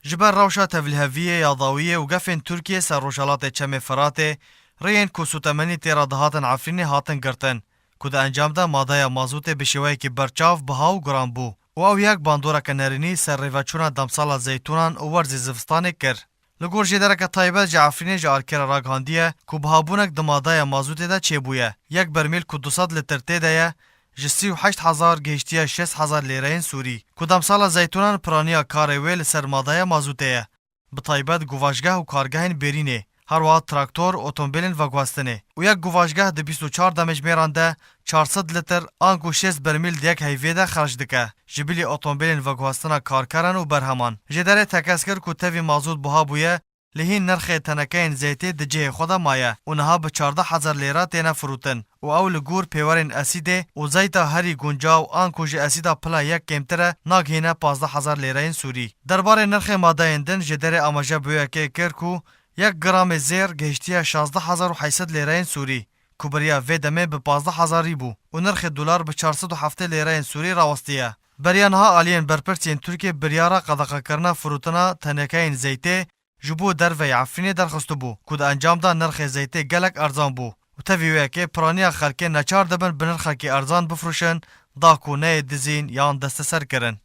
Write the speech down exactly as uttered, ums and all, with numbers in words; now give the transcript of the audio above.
Ji ber rewşa tevliheviyê ya dawiyê û gefên Tirkiyê ser rojhelatê Çemê Firatê, rêyên ku sûtemenî tê re dihatin Efrînê hatin girtin, ku di encam de madeya mazûtê bi şêweyekî berçav biha û giran bû û ew yek bandoreke nerînî ser rêveçûna demsala zeytûnan û werzê zivistanê kir. Li gor jêdereke taybet ji Efrînê ji Arkê re ragihandiye ku bihabûnek di madeya mazûtê de çêbûye. Yek bermîl ku du sed lîtir tê de ye, ji sî û heşt hezar gihiştiye şêst hezar lêreyên Sûrî, ku demsala zeytûnan piraniya karê wê li ser madeya mazûtê ye. Bi taybet guvaşgeh û kargehên bêrînê, her wiha traktor, otomobîlên veguhestinê û yek guvaşgeh di bîst û çar demjimêran de çar sed lîtir anku şêst bermîl di yek heyvê de xerc dike. Ji bilî otomobîlên veguhestina karkeran û berheman, jêderê tekez kir ku tevî mazût buha bûye, lê hîn nirxê tenekeyên zeytê di cihê xwe de maye û niha bi çardeh hezar lêre têne firotin û ew li gor pêwerên esîdê û zeyta herî guncaw anku ji esîda pila yek kêmtir e nagihîne pazdeh hezar lêreyên Sûrî. Derbarê nirxê madeyên din jêderê amaje bi wê yekê kir ku yek gramê zêr gihiştiye şazdeh hezar û heyt sed lêreyên Sûrî, ku beriya vê demê bi pazdeh hezarî bû û nirxê dolar bi çar sed û heftê lêreyên Sûrî rawestiye. Beriya niha aliyên berpirs yên Tirkiyê biryara qedexekirina firotina tenekeyên zeytê ji bo derveyî Efrînê derxistibû, ku di encam de nirxê zeytê gelek erzan bû û tevî wê yekê piraniya xelkê neçar dibin bi nirxekî erzan bifroşin, da ku neyê dizîn yan desteserkirin.